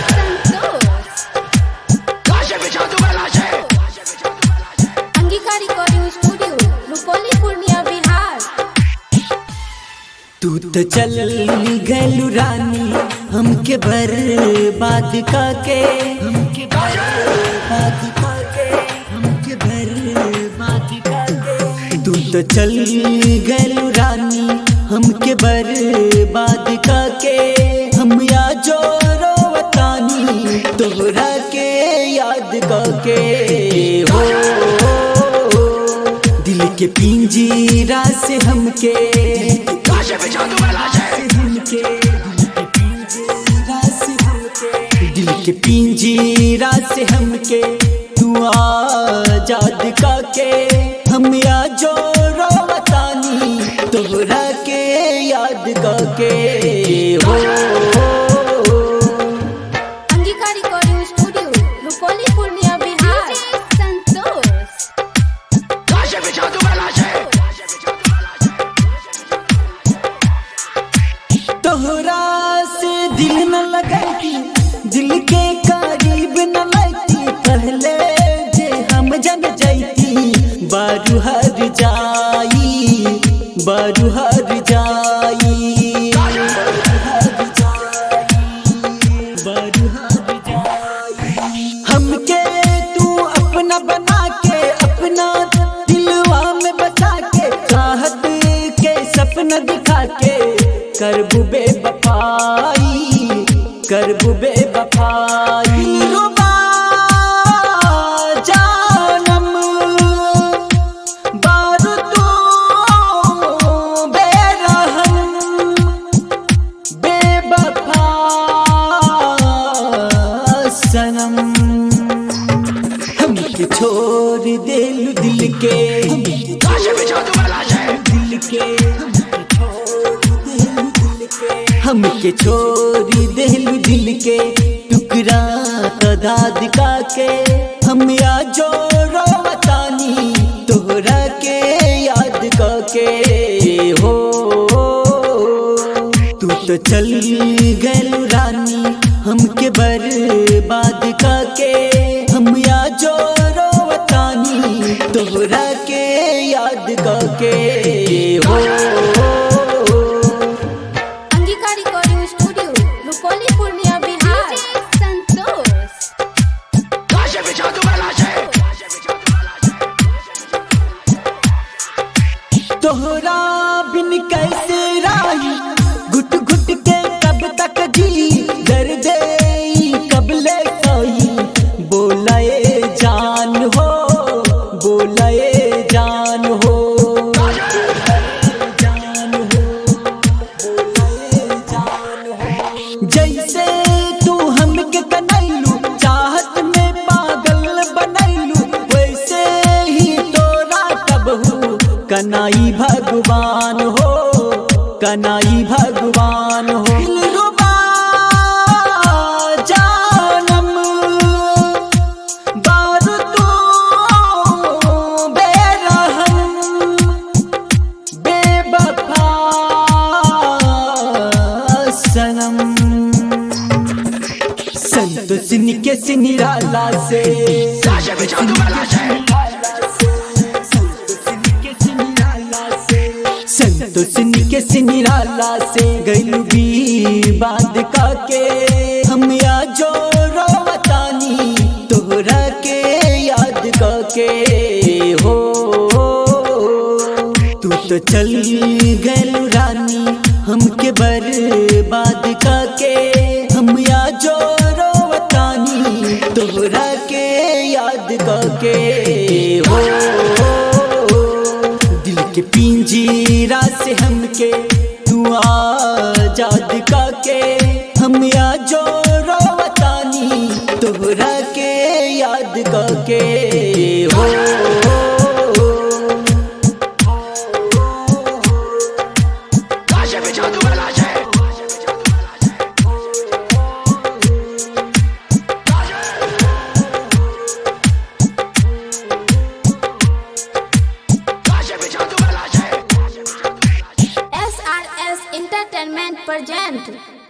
Santosh. Angika recording studio, Rupauli, Purnia, Bihar. तू तो चल गलू रानी हमके बर्बाद काके, हमके बर्बाद काके, हमके बर्बाद काके। तू तो चल गलू रानी हमके बर्बाद काके, हम या जो रोवतानी तोहरा के याद काके हो। दिल के पिंजरा से हमके, दिल के पिंजरा से हमके तू आजाद काके, हम या जो रोवतानी तोहरा के याद काके हो। Angika recording studio, Rupauli, Purnia, Bihar. Santosh. तोहरा से दिल न लगती, दिल के करीब न लगती, पहले जे हम जन जैती बारू हर जाई, बारू हर जाई, बारू हर जाई। हमके तू अपना बना के, अपना दिलवा में बसा के, चाहत के सपना दिखा के, करबू बेवफाई, करबू बेवफाई। रुबा जानम बारू तू बेरहम बेवफा सनम, हमके छोड़ दिल दिल के, दिल के, हमके छोड़ दिल दिल के टुकड़ा तदाद का के, हम या जो रोवतानी तोहरा के याद का के हो। तू तो चल गलू रानी हमके बर्बाद काके, हम या जो रोवतानी तोहरा के याद काके हो। Angika recording studio, Rupauli, Purnia, Bihar. Santosh. तोहरा बिन कैसे राही, घुट घुट के कब तक जी, दर्द कब ले कोई, बोलाए जान हो, बोलाए जान हो, जान हो, बोलाए जान हो। जैसे तू हमके कनैलू, चाहत में पागल बनैलू, वैसे ही तोरा कबहू कनाई भगवान हो, कनाई भगवान हो। दिलरुबा जानम बारू तू बेरहम बेवफा सनम, संत सिन के सिनिराला से, संत सिन के सिनिराला से गैलू भी बाद काके, हम या जो रोवतानी तोहरा के याद काके हो। तू तो चल गलू रानी हमके बर्बाद काके, हम या जो रोवतानी तोहरा के याद काके हो। दिल के पिंजरा से हमके तू आजाद काके, हम या जो रोवतानी तोहरा के याद काके हो। S R S entertainment. Entertainment present.